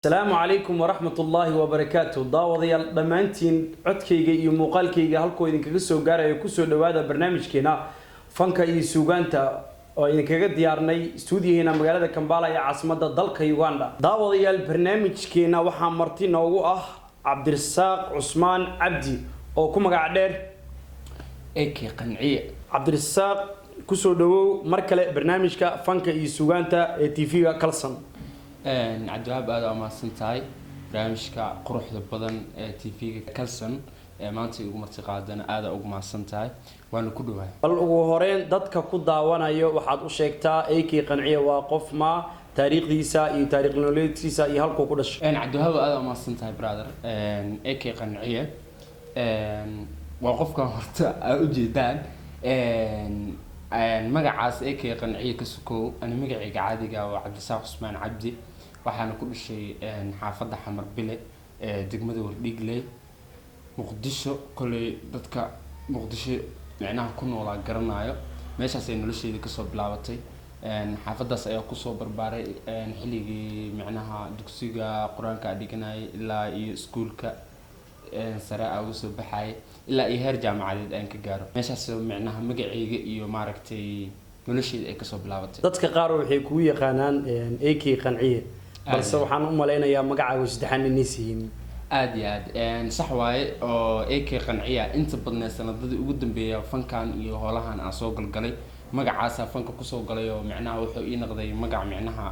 Asalaamu calaykum waraxmat ullaahi wabarakaatu. Daawadayaal dhammaantiin, codkayga iyo muuqaalkayga halkoo idinkaga soo gaarayo, kusoo dhawaada barnaamijkeena fanka iyo suugaanta oo idinkaga diyaarnay stuudiyaheena magaalada Kampala ee caasimadda dalka Uganda. Daawadayaal, barnaamijkeena waxaa marti noogu ah Cabdirasaaq Cusmaan Cabdi oo ku magac dheer AK Qanciye. Cabdirasaaq, kusoo dhawow mar kale barnaamijka fanka iyo suugaanta ee TV-ga Kalsan. Cabdiwahaab, aada waa mahadsan tahay. Barnaamijka quruxda badan ee TV-ga Calson ee maanta igu marti qaadana aada ugu mahadsan tahay, waana ku dhawahay. Bal ugu horeyn dadka ku daawanayo waxaad u sheegtaa AK Qanciye waa qof ma, taariikhdiisa iyo taariikh nololeedkiisa iyo halkuu ku dhashay. Cabdiwahaab, aada waa mahadsan tahay, brother. AK Qanciye waa qofkan horta aa ujeedaan. Magacaas AK Qanciye ka sukow, ani magacayga caadiga waa Cabdisaaq Cusmaan Cabdi. Waxaana ku dhashay xaafadda Xamar Bile ee degmada Wardhiigley, Muqdisho. Koley dadka Muqdisho micnaha ku noolaa garanayo, meeshaas ay nolosheeda kasoo bilaabatay. Xaafaddaas ayaa kusoo barbaaray xilligii micnaha dugsiga qur-aanka a dhiganayay ilaa iyo iskuulka sare aa uga soo baxayay, ilaa iyo heer jaamacadeed aan ka gaaro. Meeshaas micnaha magacayga iyo maaragtay nolosheeda ay kasoo bilaabatay. Dadka qaar waxay kugu yaqaanaan AK Qanciye, balse waxaan u malaynayaa magacaaga saddexaan inaysa yihiin. Aada iyo aad sax waaye oo AK Qanciya inta badneed sanadadii ugu dambeeya fankan iyo howlahan aan soo galgalay, magacaasaa fanka kusoo galay oo micnaha wuxuu ii noqday magac micnaha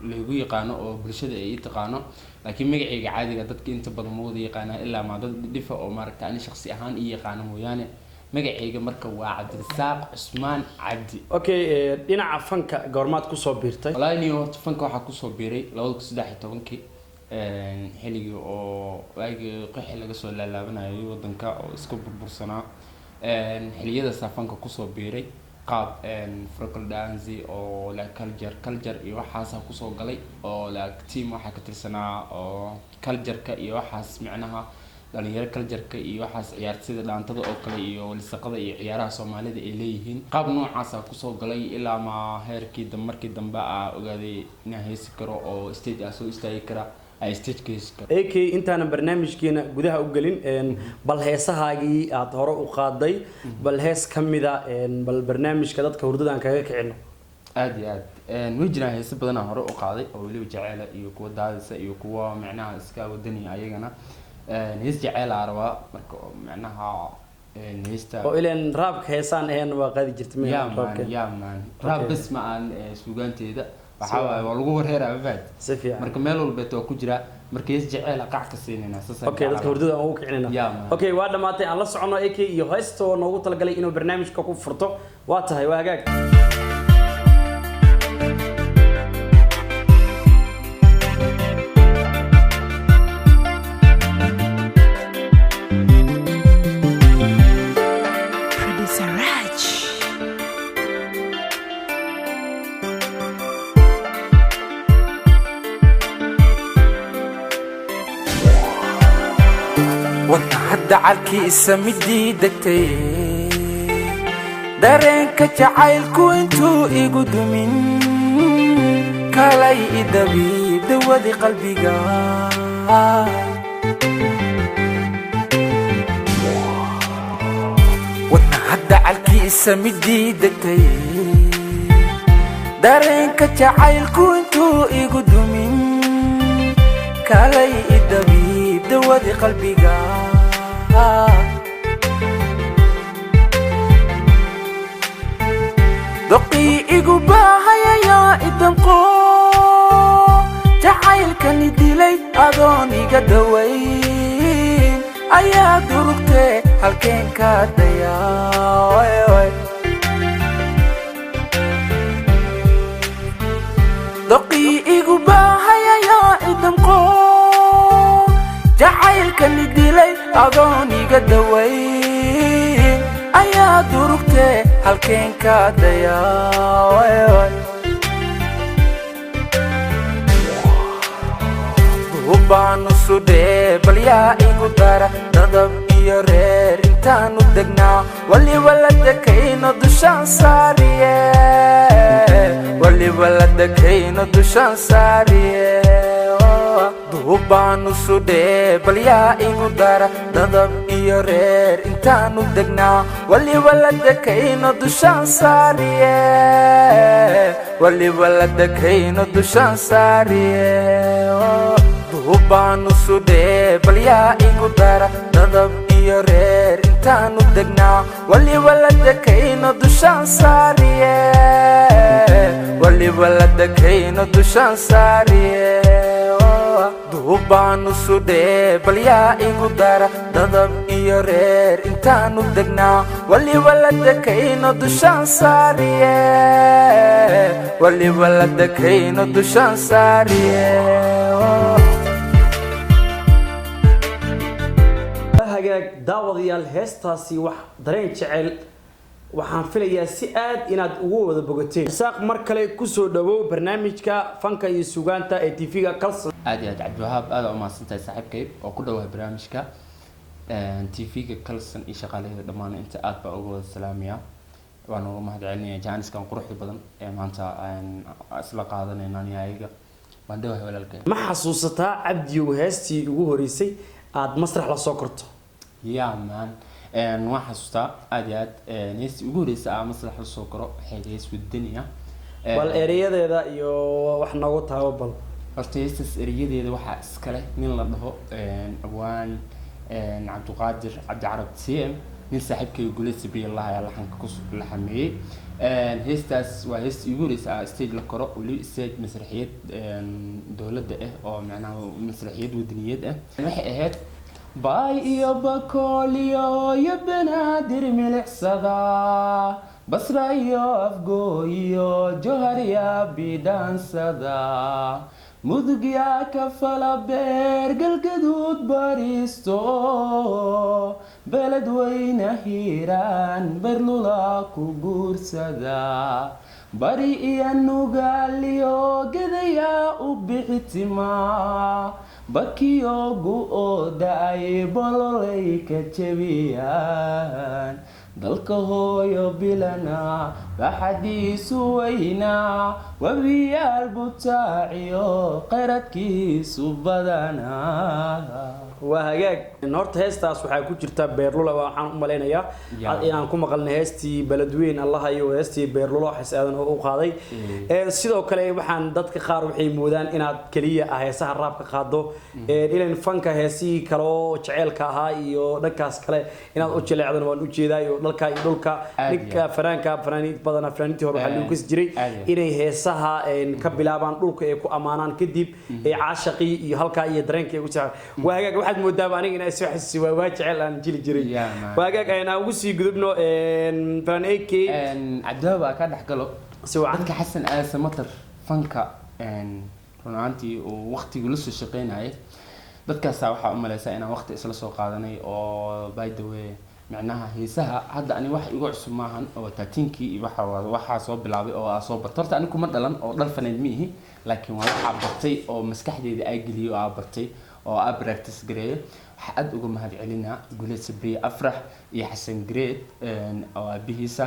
laygu yaqaano oo bulshada ay ii taqaano. Laakiin magacayga caadiga dadka inta badan ma wada yaqaanaa, ilaa maa dad dhifa oo maaragta ani shaqsi ahaan ii yaqaano mooyaane. Magacayga marka waa Cabdirasaaq Cusmaan Cabdi. Okay, dhinaca fanka goormaad kusoo biirtay? Wallaahi niyo, horta fanka waxaa kusoo biiray 2013-kii, xilligii oo waagii qixi laga soo laalaabanayay wadanka oo iska burbursanaa. Xiliyadaasaa fanka kusoo biiray, qaab folklore dance oo like culture iyo waxaasaa kusoo galay, oo like team waxaa ka tirsanaa oo culture-ka iyo waxaas, micnaha dhalinyaro culture-ka iyo waxaas ciyaar, sida dhaantada oo kale iyo lisaqada iyo ciyaaraha Soomaalida ay leeyihiin. Qaab noocaasaa kusoo galay ilaa ma heerkii dambe, markii dambe aa ogaaday inaan heesi karo oo stage aa soo istaagi kara, aa stage ka heesi karo. AK, intaanan barnaamijkeena gudaha u gelin, bal heesahaagii aad hore u qaaday, bal hees ka mida, bal barnaamijka dadka hurdada aan kaga kicino. Aada iyo aad way jiraan heese badanaa hore u qaaday oo weliba jeceela iyo kuwa daadisa iyo kuwa micnaha iska wadaniya ayagana. Hees jeceelaa rabaa marka oo micnaha heesta Oo ileen raabka heesaan ahayn waa qaadi jirta miya? Ya man. Raabka. Ya man, raab bes ma aan suugaanteeda waxaa waaye waa lagu wareeraa, ma fahad? Si fiican. Marka meel walbeet waa ku jiraa. Marka hees jeceela qac ka siinayna saasaan Okay, dadka jeclaa. hurdada aan ugu kicinayna. Ya man. Okay, waa dhamaatay. Aan la socono AK iyo heesta oo noogu talagalay inuu barnaamijka ku furto. Waa tahay, waa hagaag. Producer Raj. Wadna dacalkiisa midii degtay, dareenka jacaylku intuu igu dumin, kalay idabiib dawadii qalbiga. Wadna dacalkiisa midii degtay, dareenka jacaylku intuu igu dumin, kalay idabiib dawadii qalbiga. Doqii igu baahayayaa idanqo, jacaylkani dilay adoon iga dawayn ayaa durugtee, halkeen ka dayaa? Doqii igu baahayayaa idanqo, jacaylkani dilay adoon iga dawayn ayaa durugtee, halkeen ka dayaa? Duubaanu sudhee, bal yaa igu dara dadab. Iyo reer intaanu degnaa, waliba la dekayno dushaan saariye, waliba la dekayno dushaan saariye. Duubaanu sudhee, bal yaa igu dara? Dadab iyo reer intaanu degnaa, waliba la dekayno dushaan saariye, waliba la dekayno dushaan saariye. Duubaanu sudhee, bal yaa igu dara? Dadab iyo reer intaanu degnaa, waliba la dekayno dushaan saariye, waliba la dekayno dushaan saariye. Duubaanu sudhee, bal yaa igu dara? Dadab iyo reer intaanu degnaa, waliba la dekayno dushaan saariye, waliba la dekayno dushaan saariye. Hagaag daawadayaal, heestaasi wax dareen jecel waxaan filayaa si aad inaad ugu wada bogateen. Isaaq, mar kale kusoo dhawow barnaamijka fanka iyo sugaanta ee TV-ga Kalson. Aad iyo aad, Cabdiwahaab, aada umahadsantahay saaxiibkay oo ku dhawahay barnaamijka TV-ga Kalson iyo shaqaalaheeda dhammaan inta aad baa uga wada salaamaya. Waan uga mahad celinaya jaaniskan quruxda badan ee maanta aan isla qaadanayna aniga ayaga. Waan dhawahay, walaalkay. Ma xasuusataa, Cabdiyow, heestii ugu horeysay aada masrax la soo korto? Yeah man, waan xasuustaa aad iyo aad. Heestii ugu horeysa aan masrax la soo koro waxay ahayd hees wadaniya. Bal ereyadeeda iyo wax noogu taabo bal. Horta heestaas ereyadeeda waxaa iskale nin la dhaho abwaan Cabdiqaadir Cabdicarab TM, nin saaxiibkayga Guleed Sabiilah ayaa laxanka ku laxameeyey. Heestaas waa heestii ugu horeysa aan stage la koro, weliba stage masraxiyad dowladda ah oo macnaha masraxiyad wadaniyeed ah. Waxay ahayd: Baay iyo Bakooliyo iyo Banaadir milicsada, Basra iyo Afgooyiyo Johar yaa bidhaansada, Mudug yaa kafala beer, Galgaduud bariisto, Beledweyne Hiiraan berlula ku guursada, Bari iyo Nugaaliyo gedayaa u bixitima, Bakiyogu oo da-ay bololay ka jebiyaan, dalka hooyo bilana baxadiisu weynaa, webiyaal butaaciyo qeradkiisu badanaa. Waa hagaag. Horta heestaas waxaa ku jirta Beerlula. Waxaan u malaynayaa inaan ku maqalnay heestii Beledweyn Allaha iyo heestii Beerlula xis aadan oo u qaaday. Sidoo kale waxaan dadka qaar waxay moodaan inaad kaliya ah heesaha raabka qaado, ilan fanka heesihii kale oo jeceelka ahaa iyo dhankaas kale inaad u jaleecdan waan ujeedaa, iyo dhalka iyo dhulka. Ninka fanaanka, fanaaniin badana, fanaaniintii hore waxaa lagu kasi jiray inay heesaha ka bilaabaan dhulka ay ku amaanaan, kadib ay caashaqii iyo halkaa iyo dareenka ay ku jecel. Waa hagaag, waxaad moodaaba aniga inaa isoo xasuusi waa jecel aan jili jiray. Yeah, man. Waa hagaag, aan ugu sii gudubno fanaan AK. Cabdiwahaab, aa ka dhex galo. Si wacan. Dadka Xasan Aadan Samatar fanka run ahaantii uu waqtigu la soo shaqeynayay, dadkaasaa waxaa u maleysaa inaan waqti isla soo qaadanay. Oo by the way, micnaha heesaha hadda ani wax igu cusub maahan oo taatiinkii iyo waxa waxaa soo bilaabay oo aa soo bartay. Horta ani kuma dhalan oo dhal faneed ma ihi, laakiin waa waxaa bartay oo maskaxdeyda aa geliyay oo aa bartay oo aa practice gareeyo. Waxaa aad uga mahad celinaa Guleed Sabriye Afrax iyo Xasan Gareed oo aabihiisa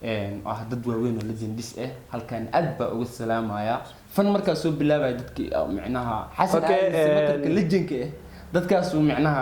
oo ah dad waaweyn oo legendis ah. Halkan aad baa uga salaamaya. Fan markaa soo bilaabaya dadkii micnaha Xasan Aadan Samatarka legendka ah, dadkaas uu micnaha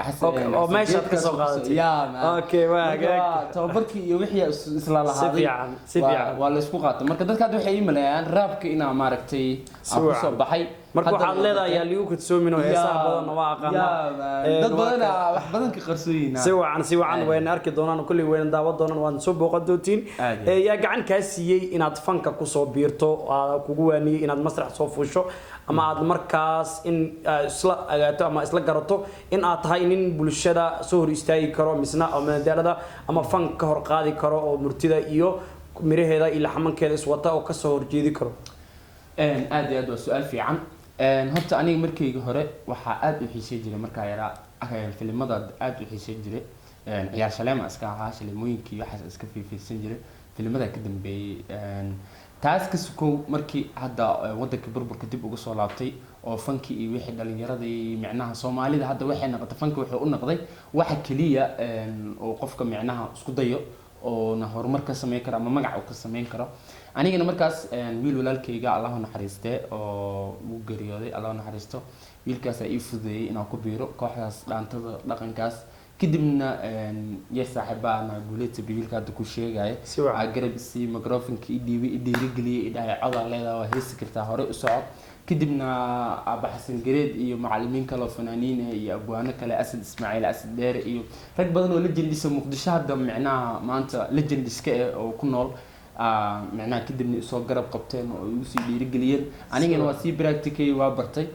Xasan Oo meeshaad ka soo qaadatay. Yeah, man. Okay, waa Marka hagaag. waa tababarkii iyo wixii isla lahaaday. Fiican, si fiican. Waa la isku qaatay. Marka dadka hadda waxay ii maleeyaan raabka inaa maaragtay Si aan kusoo wacan. baxay. Marka Hadda waxaad leedahay yaa liigu kadsoomin oo heesaha badanna waa aqaanaa. Dad badan wax badan ka qarsooyina. Si wacan, si wacan. Wayna arki doonaan kulli, wayna daawan doonaan, waana soo booqan doontiin. Aad iyo Yaa gacan kaa siiyey inaad fanka kusoo biirto, kugu waaniyey inaad masrax soo fuusho, ama aad markaas in aad isla agaato ama isla garato in aad tahay nin bulshada soo hor istaagi karo, misna oo madadaalada ama fanka ka hor qaadi karo oo murtida iyo miraheeda iyo laxmankeeda iswata oo kasoo horjeedi karo? Aad iyo aad, waa su-aal fiican. Horta aniga markayga hore waxaa aad u xiisey jiray markaa yaraa filimada aad u xiisey jiray. Ciyaar shaleema iska ahaa, shaleemooyinkii waxaas iska fiirfiirsan jiray, filimada ka dambeeyey. Taas ka sukow, markii hadda wadanka burburka dib uga soo laabtay oo fankii iyo wixii dhalinyaradii, micnaha Soomaalida hadda waxay noqotay, fanka wuxuu u noqday waxa keliya oo qofka micnaha isku dayo oona horumar ka sameyn karo ama magac uu ka sameyn karo. Anigana markaas wiil walaalkayga, Allahu naxariistee, oo uu geeriyooday, Allahu naxariisto, wiilkaasaa ii fududeeyey inaan ku biiro kooxdaas dhaantada dhaqankaas. Kadibna yar saaxiibaana Guuleedsa, wiilka hadda ku sheegaya, Si wacan. aa garab isii, microphoneka i dhiibay, i dhiirigeliyey, i dhahay codaa leedahay, waa heesi kartaa, hore u soco. Kadibna Aaba Xasan Gareed iyo macalimiin kale oo fanaaniin ah iyo abwaano kale, Asad Ismaaciil, Asad Dheere iyo rag badan oo legendisa Muqdisho hadda micnaha maanta legendiska eh oo ku nool, micnaha kadibna isoo garab qabteen oo igu sii dhiirigeliyeen. Anigana waa sii practicay, waa bartay.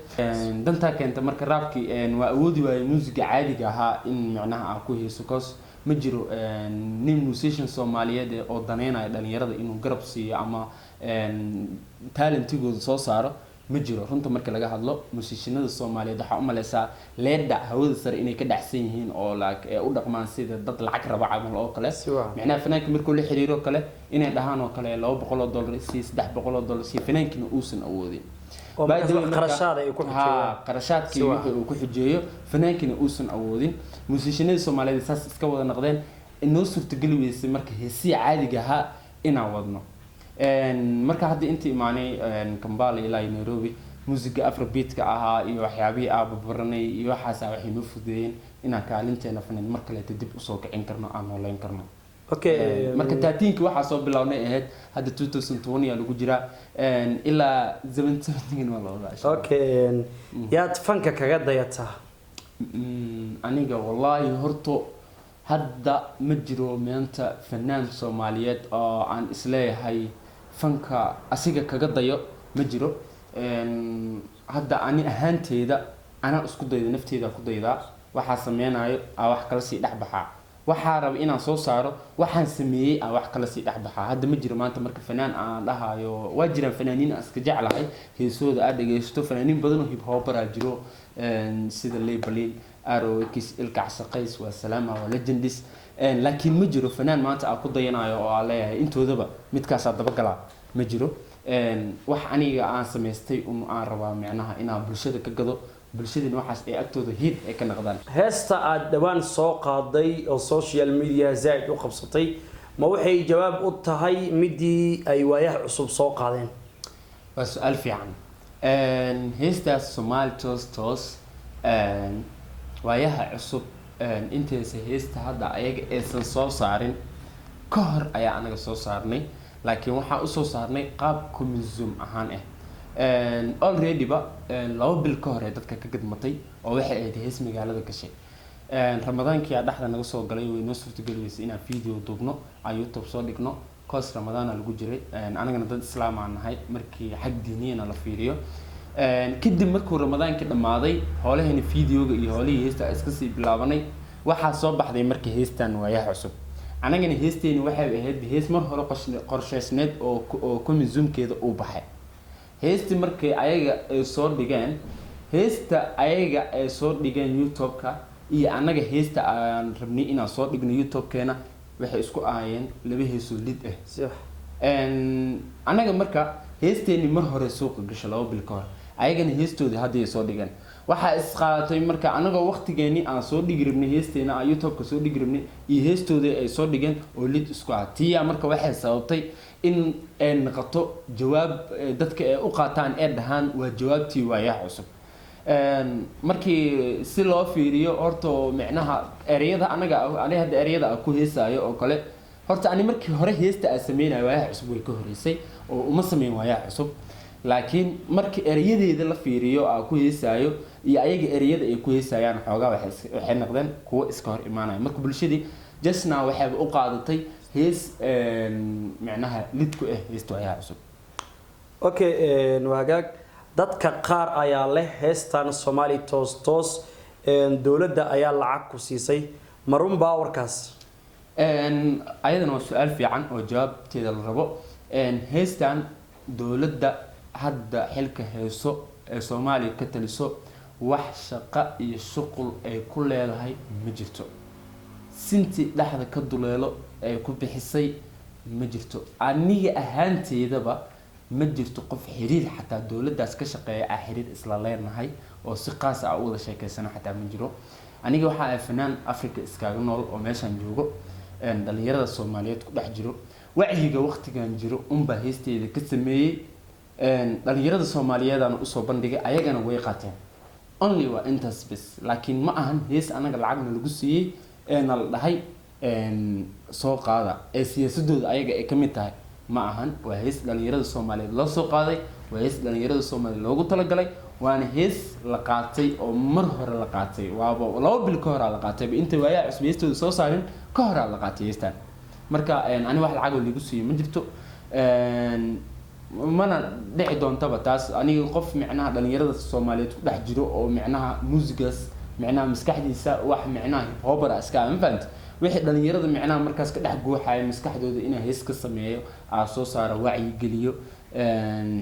Dantaa keenta marka raabkii waa awoodi waayey muusiga caadiga ahaa in micnaha aan ku heeso, cause ma jiro nin musician Soomaaliyeed oo daneynaya dhalinyarada inuu garab siiyo ama talentigooda soo saaro, ma jiro. Runta marka laga hadlo, musicianada Soomaaliyeed waxaa umaleysaa leedha hawada sare inay ka dhacsan yihiin oo like ee u dhaqmaan sida dad lacag raba camal oo kale. Si wacan. Micnaha fanaanka markuu la xiriiro kale inay dhahaan oo kale $200 sii, $300 sii, fanaankina uusan awoodin. Oo By markaas the way, wax qarashaad ay ku xujeeyaan. Haa, qarashaadkii Si wacan. wixii uu ku xujeeyo fanaankina uusan awoodin. Musicianada Soomaaliyeed saas iska wada noqdeen, inoo suurtageli weysay marka heesihii caadiga ahaa inaan wadno. Marka hadda inta imaanay Kampala ilaa iyo Nairobi, muusiga afrobeatka ahaa iyo waxyaabihii aaba baranay iyo waxaasa waxay noo fududeeyeen inaan kaalinteena faneed mar kaleeta dib usoo kicin karno, aan nooleyn karno. Marka 13-ki waxaa soo bilownay ahayd, hadda 2020 yaa lagu jiraa, ilaa 77 waa la wadaa, insha Allah. Okay, yaad fanka kaga dayataa? Aniga wallaahi horto hadda ma jiro maanta fanaan Soomaaliyeed oo aan isleeyahay fanka asiga kaga dayo, ma jiro. Hadda ani ahaanteyda anaa isku dayda, nafteyda ku daydaa, waxaa sameynayo aa wax kala sii dhex baxaa, waxaa raba inaan soo saaro, waxaan sameeyey aa wax kala sii dhex baxaa. Hadda ma jiro maanta marka fanaan aan dhahayo. Waa jiraan fanaaniin aan iska jeclahay heesooda aad dhegeysto, fanaaniin badan oo hip hopper aa jiro, sida Labelin, Arrow, Ilka Saqays, waa Salaama, waa legendis. Laakiin ma jiro fanaan maanta aan ku dayanayo oo aan leeyahay intoodaba midkaasaa dabagalaa, ma jiro. Wax aniga aan samaystay un aan rabaa micnaha inaan bulshada ka gado, bulshadina waxaas ay agtooda hit ay ka noqdaan. Heesta aada dhawaan soo qaaday oo social media zaaid u qabsatay, ma waxay jawaab u tahay midii ay Waayaha Cusub soo qaadeen? Waa su-aal fiican. Heestaas Soomaali Toos Toos, Waayaha Cusub intaysa heesta hadda ayaga aysan soo saarin ka hor ayaa anaga soo saarnay, laakiin waxaan usoo saarnay qaab communism ahaan ah. Already ba 2 bil ka hor ee dadka ka gadmatay oo waxay ahayd hees magaalada gashay. Ramadaankii aa dhexda naga soo galay, way noo suurtageli weysay inaan video duubno, aan YouTube soo dhigno, cause Ramadaana lagu jiray. Anagana dad islaam aan nahay markii xag diiniyana la fiiriyo. Kadib markuu Ramadaankii dhammaaday, hoolahani videoga iyo hoolihii heesta iska sii bilaabanay. Waxaa soo baxday marka heestan Waayaha Cusub. Anagana heesteeni waxay ahayd hees mar hore qorsheysneed oo communismkeeda uu baxay. Heestii markay ayaga ay soo dhigeen, heesta ayaga ay soo dhigeen YouTube-ka iyo annaga heesta aan rabnay inaan soo dhigno YouTube-keena waxay isku ahaayeen laba heesoo lid ah. Annaga marka heesteeni mar hore suuqa gasho 2 bil ka hor, ayagana heestoodii hadda ay soo dhigeen. Waxaa isqaadatay marka anagoo waqtigeeni aan soo dhigi rabnay heesteena, aan YouTube-ka soo dhigi rabnay, iyo heestoodii ay soo dhigeen oo lid isku ah. Tiyaa marka waxay sababtay in ay noqoto jawaab dadka ay u qaataan ee dhahaan waa jawaabtii Waayaha Cusub. Markii si loo fiiriyo horta micnaha ereyada anaga, ani hadda ereyada aan ku heesaayo oo kale, horta ani markii hore heesta aan sameynayo Waayaha Cusub way ka horeysay oo uma sameyn Waayaha Cusub, laakiin markii ereyadeeda la fiiriyo aan ku heesaayo iyo ayaga ereyada ay ku heesayaan, xoogaa waxay noqdeen kuwo iska hor imaanaya. Marka bulshadii justna waxayba u qaadatay hees micnaha lid ku ah heesta Waayaha Cusub. Okay, waa hagaag. Dadka qaar ayaa leh heestan Soomaali Toos Toos dowladda ayaa lacag ku siisay, ma runbaa warkaas? Ayadana waa su-aal fiican oo jawaabteeda la rabo. Heestan dowladda hadda xilka heeso ee Soomaaliya ka taliso wax shaqo iyo shuqul ay ku leedahay ma jirto. Sinti dhexda ka duleelo ay ku bixisay ma jirto. Aniga ahaanteedaba Ma jirto qof xiriir xataa dowladdaas ka shaqeeya ah xiriir isla leenahay oo si qaas ah u wada sheekeysana xataa ma jiro. Aniga waxaa ahay fanaan Africa iskaaga nool oo meeshaan joogo, dhalinyarada Soomaaliyeed ku dhex jiro, wacyiga waqtigan jiro unbaa heesteeda ka sameeyey. Dhalinyarada Soomaaliyeedana usoo bandhigay, ayagana way qaateen. Only waa intaas bes, laakiin ma ahan hees anaga lacagna lagu siiyey eena la dhahay soo qaada ee siyaasadooda ayaga ay ka mid tahay, ma ahan. Waa hees dhalinyarada Soomaaliyeed loo soo qaaday, waa hees dhalinyarada Soomaaliyeed loogu talagalay, waana hees la qaatay oo mar hore la qaatay. Waaba 2 bil ka horaa la qaatay, inta waayaa cusub heestooda soo saarin ka horaa la qaatay heestan. Marka ani wax lacagoo liigu siiyey ma jirto, mana dhici doontaba taas. Aniga qof micnaha dhalinyarada Soomaaliyeed ku dhex jiro oo micnaha muusigaas micnaha maskaxdiisa wax micnaha hip hopper ah iska ah, ma fahamti? Wixii dhalinyarada micnaha markaas ka dhex guuxaya maskaxdooda inaa hees ka sameeyo, aa soo saaro, wacyi geliyo,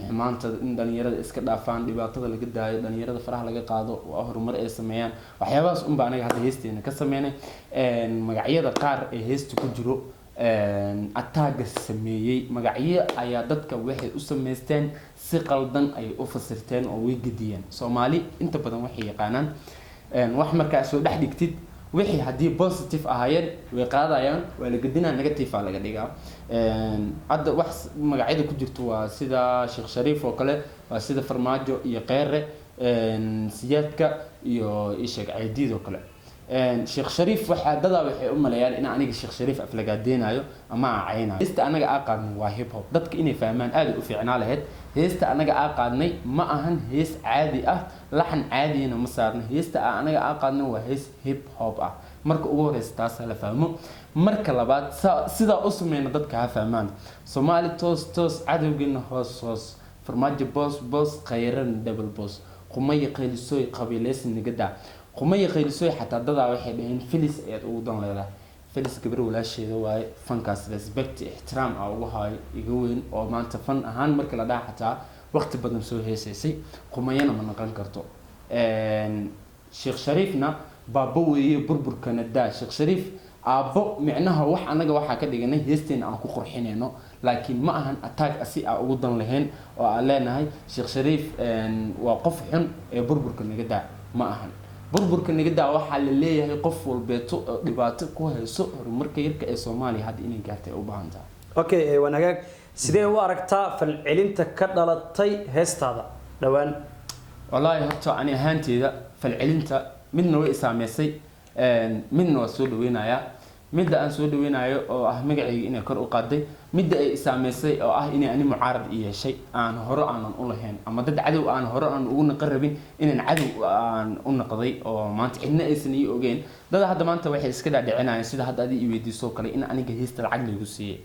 xumaanta in dhalinyarada iska dhaafaan, dhibaatada laga daayo, dhalinyarada faraha laga qaado, waa horumar ay sameeyaan. Waxyaabahaas unba anaga hadda heesteena ka sameynay. Magacyada qaar ee heesta ku jiro ataaga sameeyey, magacyo ayaa dadka waxay u sameysteen si qaldan ayay u fasirteen oo way gediyeen. Soomaali inta badan waxay yaqaanaan wax markaa soo dhex dhigtid, wixii haddii positive ahaayeen way qaadayaan, waa la gedinaa, negative aa laga dhigaa. Hadda wax magacyada ku jirto waa sida Sheekh Shariif oo kale, waa sida Farmaajo iyo Kheyre, Siyaadka iyo isheeg Caydiid oo kale. Sheekh Shariif waxaa dadaa waxay u maleeyaan in aniga Sheekh Shariif aflagaadeynayo ama aan caynayo. Heesta anaga aa qaadnay waa hip hop. Dadka inay fahmaan aad ay u fiicnaa lahayd. Heesta anaga aa qaadnay ma ahan hees caadi ah, laxan caadiyana ma saarno. Heesta aa anaga aa qaadnay waa hees hip hop ah. Marka ugu horeysa taas ha la fahmo. Marka labaad, sidaa u sameyna dadka ha fahmaan. Soomaali toos toos, cadowgeena hoos hoos, Farmaajo boos boos, Khayran double boos, Qumaya qaylisooy, qabiileysi nigada. Qumaya qaylisooy xataa dadaa waxay dhaheen Filis ayaad ugu dan leedahay. Filis gabar walaasheeda waaye, fankaas respect, ixtiraam aa ugu haayo, iga weyn oo maanta fan ahaan marka la dhaha xataa waqti badan soo heesaysay. Qumayana ma naqon karto. Sheekh Shariifna baabo weeye, burburkana daa. Sheekh Shariif aabbo micnaha wax anaga waxaa ka dhiganay heesteena aan ku qurxinayno, laakiin ma ahan attack asi aa ugu dan lahayn oo aan leenahay Sheekh Shariif waa qof xun ee burburka naga daa. Ma ahan burburka naga daa. Waxaa la leeyahay qof walbeeto oo dhibaato ku hayso horumarka yarka ee Soomaaliya hadda inay gaartay ay u baahan tahay. Okay, waan hagaag. Sidee u aragtaa falcelinta ka dhalatay heestaada dhowaan? Wallaahi horta ani ahaanteeda falcelinta midna way isaameysay, midna waa soo dhaweynayaa. Midda aan soo dhaweynayo oo ah magacayga inay kor u qaaday, midda ay isaameysay oo ah inay ani mucaarad i yeeshay aan hore aanan u lahayn, ama dad cadow aan hore aan ugu naqan rabin inaan cadow aan u naqday oo maanta cidna aysan ii ogeyn. Dada hadda maanta waxay iska dhaadhicinayaan, sida hadda adi i weydiisoo kale, in aniga heesta lacag laygu siiyey.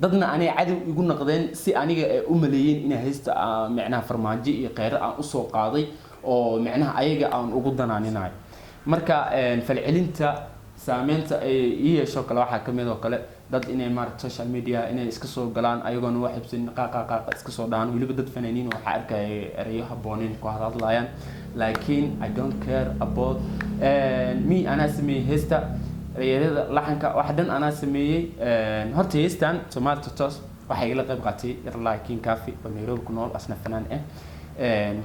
Dadna anay cadow igu naqdeen si aniga ay u maleeyeen inay heesta micnaha Farmaajo iyo Kheyre aan usoo qaaday oo micnaha ayaga aan ugu danaaninayo. Marka falcelinta saameynta ay ii yeesho kale waxaa kamid oo kale dad inay maarata social media inay iska soo galaan ayagoona wax xibsanin, qaaqa qaaqa iska soo dhahaan. Weliba dad fanaaniin waxaa arkaya erayo habboonin ku hadlayaan, laakiin I don't care about me. Anaa sameeyey heesta, ereyada, laxanka, wax dhan anaa sameeyey. Horta heestan Soomaali Totos waxaa igala qayb qaatay Yarlaa King Cafe oo Nairobi ku nool, asna fanaan ah,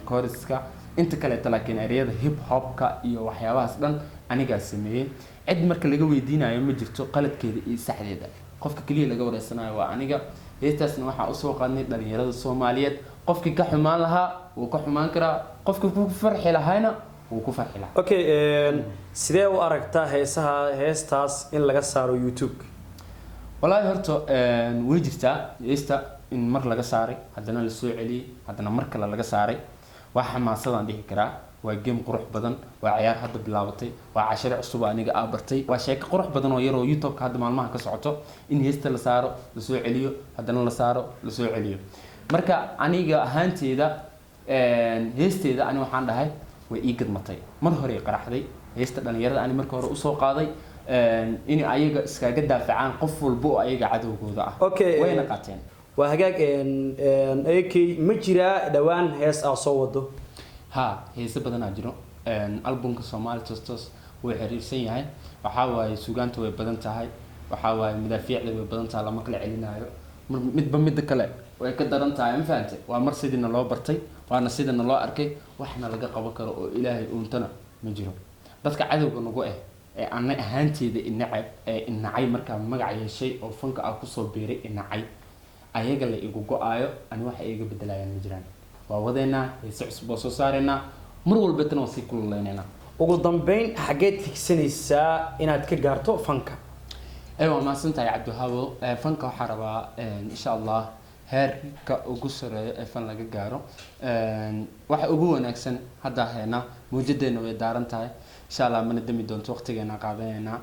chorus-ka inta kaleeto, laakiin ereyada hip hopka iyo waxyaabahaas dhan anigaa sameeyey. Cid marka laga weydiinayo ma jirto qaladkeeda iyo saxdeeda. Qofka keliya laga wareysanayo waa aniga. Heestaasna waxaa usoo qaadnay dhalinyarada Soomaaliyeed. Qofkii ka xumaan lahaa wuu ka xumaan karaa, qofkii ku farxi lahayna wuu ku farxi lahaa. Okay, sidee u aragtaa heesaha heestaas in laga saaro YouTube? Wallaahi horta way jirtaa heesta in mar laga saaray, haddana la soo celiyey, haddana mar kale laga saaray. Waa xamaasadaan dhihi karaa, waa game qurux badan, waa ciyaar hadda bilaabatay, waa casharo cusub oo aniga aa bartay, waa sheeko qurux badan oo yaroo YouTube-ka hadda maalmaha ka socoto in heesta la saaro, la soo celiyo, haddana la saaro, la soo celiyo. Marka aniga ahaanteeda heesteeda ani waxaan dhahay way ii gadmatay mar hore qaraxday. Heesta dhalinyarada ani marka hore usoo qaaday in ayaga iskaga daafacaan qof walba oo ayaga cadowgooda ah. Wayna qaateen. Waa hagaag. AK, ma jiraa dhowaan hees aa soo wado? Ha, heese badanaa jiro. Albumka Soomaali Tostos wuu xiriirsan yahay. Waxaa waaye sugaanta way badan tahay, waxaa waaye madaafiicda way badan tahay, lama kala celinaayo. Midba midda kale. Way ka daran tahay, ma fahantay? Waa mar sidiina loo bartay, waana sidana loo arkay. Waxna laga qaban karo oo Ilaahay uuntana ma jiro. Dadka cadowga nagu ah ee ana ahaanteeda inacab ee inacay markaa magac yeeshay oo fanka ah kusoo biiray, inacay ayaga la igu go-aayo, ani waxa iga bedelayaan ma jiraan. Waa wadeynaa, heese cusub waa soo saareynaa, mar walbeetana waa sii kululeyneynaa. Ugu dambeyn, xaggeed higsanaysaa inaad ka gaarto fanka? Waa mahadsan tahay, Cabdiwahabo. Fanka waxaa rabaa, insha Allah, heerka ugu sareeyo ee fan laga gaaro. Waxa ugu wanaagsan hadda heena mawjadeena way daaran tahay, insha Allah mana dami doonto, waqtigeena qaadanaynaa.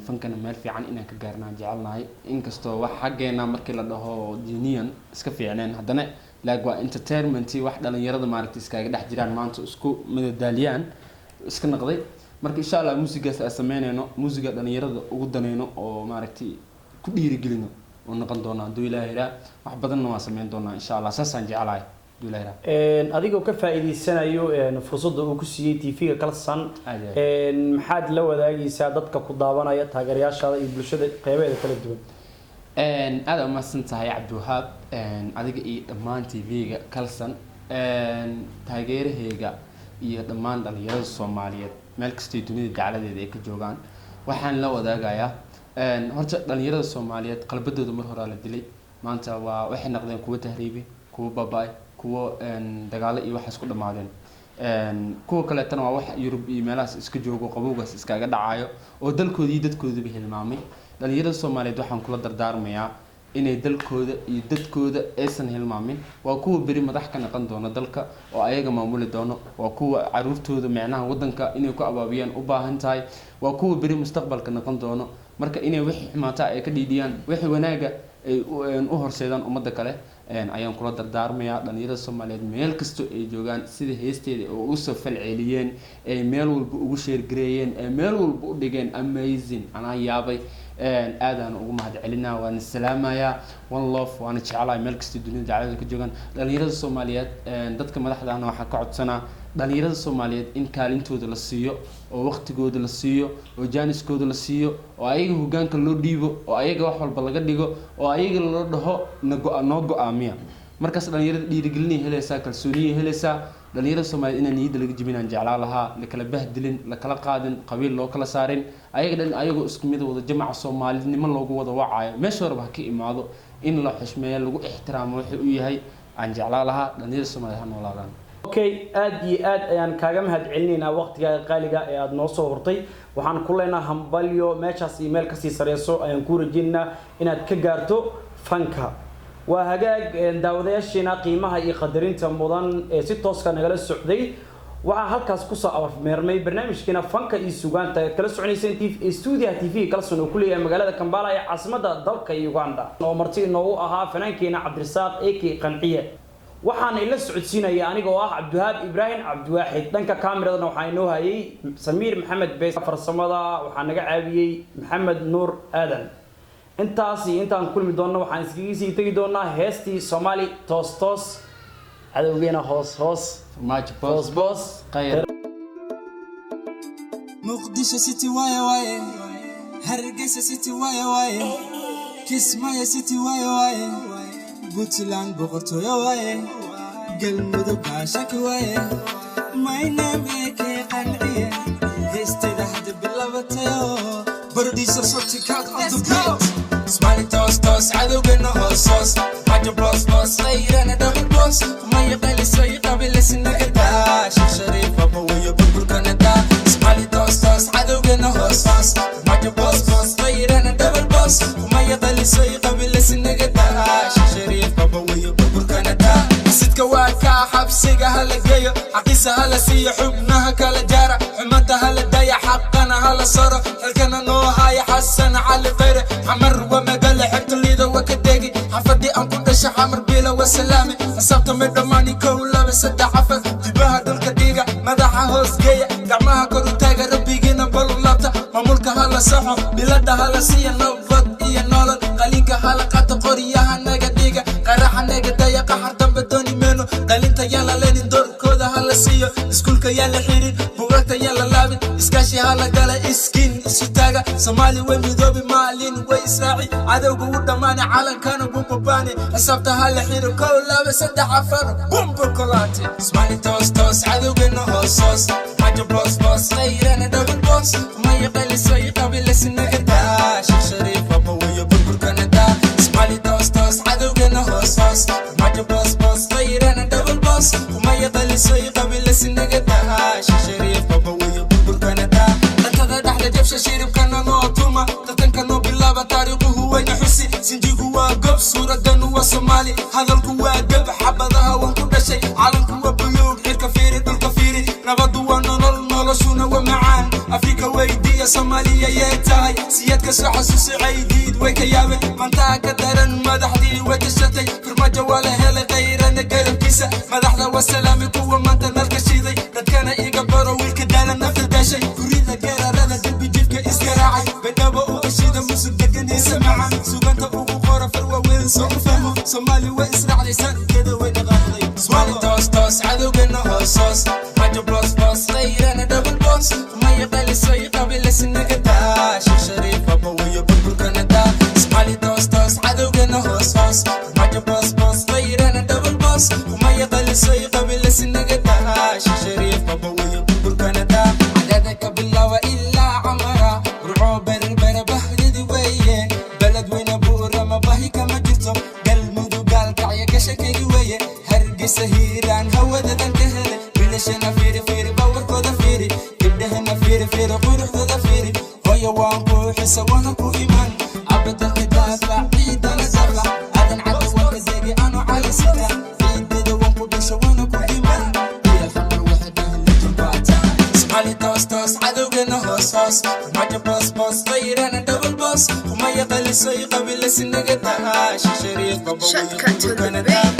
Fankana meel fiican inaan ka gaarnaan jecelnahay, inkastoo wax xaggeena markii la dhaho diiniyan iska fiicneen, haddana laag waa entertainment, wax dhalinyarada maaragtay iskaga dhex jiraan, maanta isku madadaaliyaan iska naqday. Marka insha Allah muusigaas aan sameynayno, muusiga dhalinyarada ugu danayno oo maaragtay ku dhiirigelino oo noqon doona hadduu Ilaahay iraa. Wax badanna waan sameyn doonaa insha Allah, saasaan jecelahay hadduu Ilaahay iraa. Adigoo ka faa'iideysanayo fursadda uu ku siiyey TV-ga Kalsan, Aad iyo aad. Maxaad la wadaagaysaa dadka ku daawanaya, taageerayaashaada iyo bulshada qeybaheeda kala duwan? Aad aa umahadsan tahay, Cabdiwahaab, adiga iyo dhammaan TV-ga Kalsan. Taageeraheyga iyo dhammaan dhalinyarada Soomaaliyeed meel kastay dunida dacaladeeda ay ka joogaan waxaan la wadaagayaa, horta dhalinyarada Soomaaliyeed qalbadooda mar horaa la dilay. Maanta waa waxay noqdeen kuwo tahriibi, kuwo baaba-ay, kuwo dagaalo iyo waxaas ku dhammaadeen. Kuwa kaleetana waa wax Yurub iyo meelahaas iska joogo, qabowgaas iskaga dhacayo oo dalkoodii iyo dadkoodiiba hilmaamay. Dhalinyarada Soomaaliyeed waxaan kula dardaarmayaa inay dalkooda iyo dadkooda aysan hilmaamin. Waa kuwa beri madax ka noqon doona dalka oo ayaga maamuli doono, waa kuwa caruurtooda micnaha wadanka inay ku abaabiyaan u baahan tahay, waa kuwa beri mustaqbalka noqon doono. Marka inay wixii xumaataa ay ka dhiidhiyaan, wixii wanaaga ay u horseedaan ummadda kale ayaan kula dardaarmayaa dhalinyarada Soomaaliyeed meel kastoo ay joogaan. Sida heesteeda oo usoo falceliyeen, ay meel walba ugu share gareeyeen, ee meel walba u dhigeen, amazing, anaa yaabay. Aadaan ugu mahad celinaa, waana salaamayaa, one love, waana jecelahay meel kastoo dunida dacalada ka joogaan dhalinyarada Soomaaliyeed. Dadka madaxda ahna waxaan ka codsanaa dhalinyarada Soomaaliyeed in kaalintooda la siiyo oo waqtigooda la siiyo oo jaaniskooda la siiyo oo ayaga hogaanka loo dhiibo oo ayaga wax walba laga dhigo oo ayaga loo dhaho na go- noo go-aamiya. Markaas dhalinyarada dhiirigelinay helaysaa, kalsooniyay helaysaa. Dhalinyarada Soomaaliyeed inaan niyadda laga jebinaan jeclaa lahaa, lakala bahdilin, lakala qaadin, qabiil loo kala saarin, ayaga dhan ayagoo isku mid wada jamaca Soomaalinimo loogu wada wacayo, meesha horeba ha ka imaado, in la xushmeeyo, lagu ixtiraamo wuxuu u yahay aan jeclaa lahaa. Dhalinyarada Soomaaliyeed ha noolaadaan. Okay, aad iyo aad ayaan kaaga mahad celinaynaa waqtigaaga qaaliga ee aada noo soo hurtay. Waxaan ku leenaha hambalyo, meeshaas iyo meel kasii sareyso ayaan kuu rajeynaynaa inaad ka gaarto fanka. Waa hagaag. Daawadayaasheena qiimaha iyo qadarinta mudan ee si tooska nagala socday, waxaa halkaas kusoo afmeermay barnaamijkeena fanka iyo sugaanta aad kala soconayseen stuudiyaha TV Kalson oo ku leeyahay magaalada Kampala ee caasimadda dalka Uganda, oo marti inoogu ahaa fanaankeena Cabdirasaaq Eke Qanciye. Waxaana ila socodsiinaya aniga oo ah Cabdiwahaab Ibraahim Cabdiwaaxid. Dhanka kaamiradana waxaa inoo hayay Samiir Maxamed Bees, farsamada waxaa naga caawiyey Maxamed Nuur Aadan. Intaas iyo intaan kulmi doonno, waxaan iskaga sii tegi doonaa heestii Soomaali toos toos, cadowgeena hoos hoos. Farmaajo. Boos boos. Khayr. Muqdisho City waaye waaye, Hargeysa City waaye waaye, Kismaayo City waaye waaye, Puntland boqortooyo waaye, Galmudug baashaki waaye. My name AK Qanciye, heestayda hadda bilabatayo. Producer Sulti Cat on the beat. Smiley toos toos, cadowgana hoos hoos. Majo boss boss, qayrana double boss. Maya qalisay qabilisnaga daa. Sheekh Shariif aba wayo burburkana daa. Smiley toos toos, cadowgana hoos hoos. Majo boss boss, qayrana double boss. Maya qalisay qabilisnaga daa. Sheekh Shariif aba wayo burburkana daa. Sidka waa kaa xabsiga hala geeyo, xaqiisa hala siiyo, xubnaha kala jaara, xumanta hala daya, xaqana hala saro, xilkana noo haya Xasan Cali Khayre. Xamar waa magaala xebta liida waa ka degi, xafadii aan ku dhashay Xamar bila waa salaame. Xisaabta may dhammaani: kow, laba, saddex, afar. Dibaha dhulka dhiga, madaxa hoos geeya, gacmaha kor u taaga, rabbigiina balu laabta. Maamulka hala saxo, bilada hala siiya, nabad iyo nolol. Qalinka hala qato, qoryaha naga dhiga, qaraxa naga daya, qaxar dambe dooni meeno. Dhalinta yaan la leenin, doorkooda hala siiyo, iskuulka yaan la xirin, buugagta yaan la laabin, iskaashi hala gala, iskin. Isu taaga Soomaali way midoobi, maalin way israaci, cadowga u dhammaana, calankana wuu babaani. Xisaabta ha la xiro: 1, 2, 3, 4, bumba kolaate. Soomaali toos toos, cadowgana hoos hoos. Majo boos boos, qayrana double boos. Maya qalisay qabilasinaga daa. Sheekh Shariif aba wayo, burburkana daa. Soomaali toos toos, cadowgana hoos hoos. Majo boos boos, qayrana double boos. Maya qalisay qabilasinaga daa. Sheekh Shariif aba wayo, burburkana daa. Dhatada dhexda jabsha, shiribkana noo tuma, tartanka noo bilaaba, taariikhuhu wayna xusi. Sinjigu waa gob, suuradanu waa Soomaali, hadalku waa gab, xabadaha waan ku dhashay, calanku waa buluug. Cirka fiiri, dhulka fiiri, nabadu waa nolol, noloshuna waa macaan. Afrika weydiiya Soomaaliya yee tahay. Siyaadka soo xasuusi, caydiid way ka yaabeen, mantaa ka daran. Madaxdii way tashatay, Farmaajo waa la helay, qayrana garabkiisa. Madaxda waa salaami kuwa maanta nalka shiiday. Dadkana iga baro, wiilka daalan, nafta daashay, gurida geerarada, derbi jidka iskaraacay, Baydhabo uga shida musug deganiisa macan, suganta ugu qora far waaweyn soo u fahmo. Soomaali way israacday, sankeeda way dhaqaaqday. Soomaali toos toos, cadowgana hoos hoos. Majo boos boos, qayrana double boos. Maya qalisay qabilasinaga daa. Sheekh Shariif aba wayo, burburkana daa. Soomaali toos toos, cadowgana hoos hoos. Majo boos boos, qayrana double boos. Maya qalisay qabilasinaga daa. Sheekh Shariif aba wayo, burburkana daa. Cadaada ka bilaaba ilaa Camara, Burco, Berbera, bahdidi weeye. Beledweyne, Buurama, bahi kama jirto. Galmudug, Gaalkacyo, gashakaygi weeye. Hargeysa, Hiiraan, hawadadan ka hele. Wiilashana fiiri fiiri, bawarkooda fiiri, gabdhahana fiiri fiiri, quruxdooda fiiri. Hooyo waan ku xisa, waana ku iman. Abadalka daafac, ciidana daafac. Aadan Cadda waan ka degi ano cali sita. Ciidada waan ku dhasho, waana ku iman. Iyo Xamar waxay dhahan lejanbaata. Soomaali toos toos, cadowgana hoos hoos. Majo boos boos, qayrana double boos. Kumaya qalisay qabilasinaga daa. Sheekh Shariif baba wayo, Shortcut to the burburkana beat. daa.